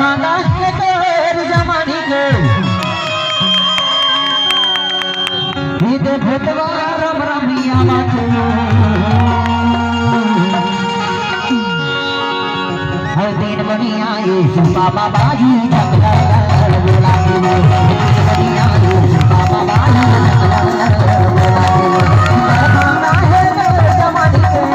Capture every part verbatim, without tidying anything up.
आना है तोर जमानी के, ये दे भूतवा राम रमिया बाटे। हर दिन बनिया ये सुपा बाबा जी जंगल बोला के वो। दिन बनिया ये सुपा बाबा जी जंगल बोला के वो। दरभंगा है मेरे जमाने के।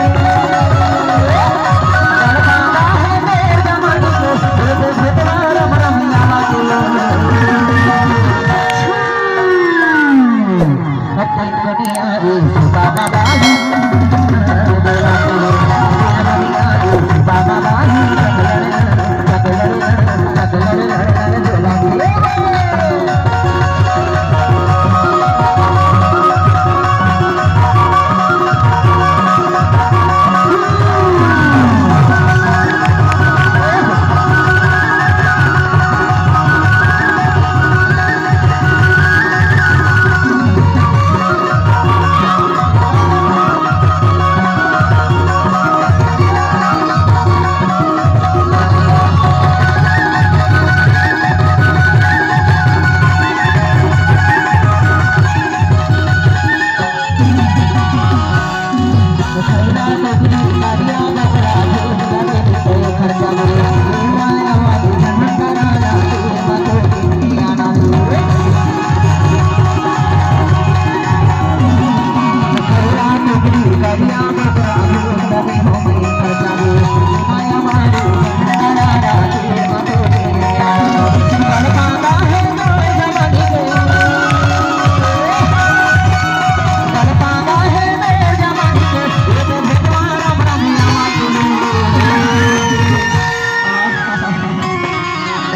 दरभंगा है मेरे जमाने के। ये तो भगवान रमिया के।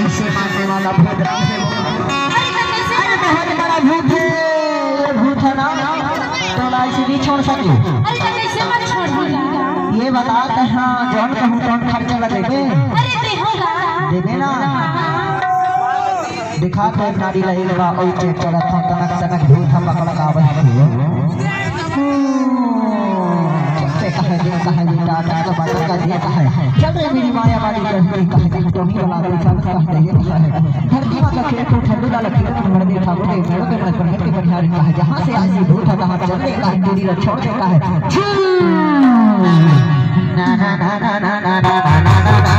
ऐसे मारने वाला भूत राम से बोला। अरे तो कैसे अरे बहुत बड़ा भूत है, ये भूत है ना, तो ना इसे नहीं छोड़ सके। अरे तो कैसे मत छोड़ दूंगा? ये बता, कहाँ जौन कहूँ तौन खर्चा ला देबे? अरे देहूँगा। देबे ना? देखा तो एक नारी ला एक बा, और चेक करत हो, तनक तनक भूत हम पकड़ के आवत हो। चलते कहे दे, कहे दे, टाटा का बाटा का दे, कहे। चल रे मेरी माया वाली, कहे दे, कहे दे, तो ही वाला दे, चल, कहे दे, कहे। धरती माता के तो ठंडू लाल के तो मर दे, ठाकुर के मेरे के मर के बढ़िया रहता है। जहाँ से आज ये भूत आता है, चल दे, कहे, तेरी रक्षा छोड़ दे, कहे। छू! ना, ना, ना।